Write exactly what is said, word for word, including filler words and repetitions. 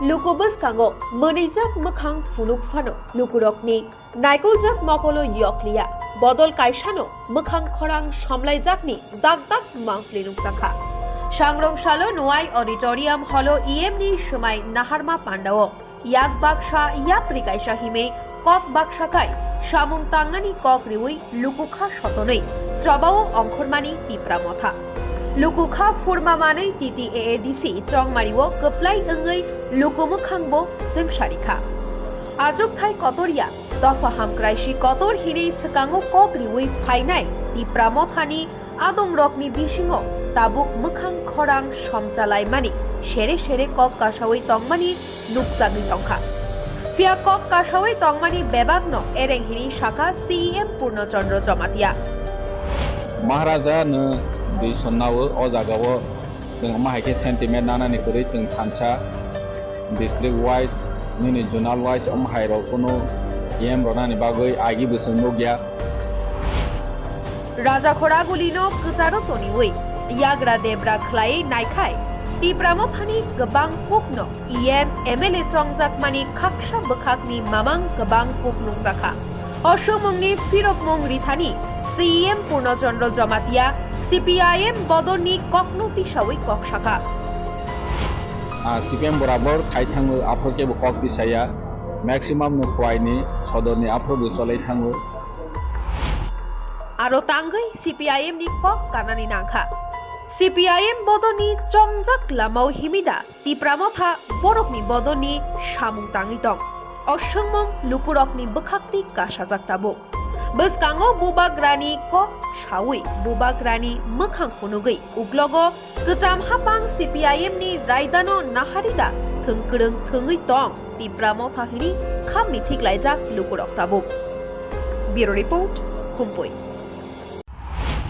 Luku bwskango mwnwijak mwkhang phunuk phano lukurokni naikuljak mokolo yokliya, bodol kaisano mwkhang khorang somlaijakni dak dak mangpli nukjakha. Sangrong salo Nuai Auditorium Hall-o E M ni swmai naharma pandao yak baksa yapri kaisa himwi kok baksa kai samung tangnani kok riwi lukukha sotonwi chobao ongkhormani Tipra Motha. Lukukha phurma manwi T T A A D C chongmario kwplai wngwi luku mwkhangbo chwngsarikha. Achukthai kotorya dopha hamkraisi kotor hinwi swkango kok riwi phainai Tipra Mothani adongrokni bisingo tabuk mwkhang khorang somchalaimani sere sere kok kasawi tongmani nukjagwi tongkha. Phiya kok kasawi tongmani bebakno ereng hinwi sakha C E M Purno Chandra Jamatia. Maharaja no dui sonnao o jagao chwng ma hai khe sentiment nanani kwrwi chwng thansa district wise nini zonal wise om hai rok kunu E M ronani bagwi agi bwswng nukya. Raja Khoragulino kwcharo toniwi yagra debra khlaiwi naikhai Tipra Mothani kwbang kukno E M, M L A chongjakmani khaksa bwkhakni mamang kwbang kuk nukjakha. O swngmungni phirokmung rithani C E M Purno Chandra Jamatia C P I M bodolni kokno tisawi kok sakha. Ah, C P M borabor khai thango, aphuru kebo kok tisaya. Maximum no Khwaini sodorni aphuru bo cholai thango. Aro tangwi C P I M ni kok kanani nangkha. C P I M bodolni chongjak lamao himida Tipra Motha borokni bodolni samung tangwi tong. O swngmung lukurokni bwkhakti kasajak tabuk. Bwskango bubagrani kok sawi bubagrani mwkhang phunugwi uklogo kwcham hapang C P I M ni raidano naharida thwng kwrwng thwngwi tong Tipra Motha hwnwi kha mithik laijak lukurok tabuk. Bureau Report, Khumpui.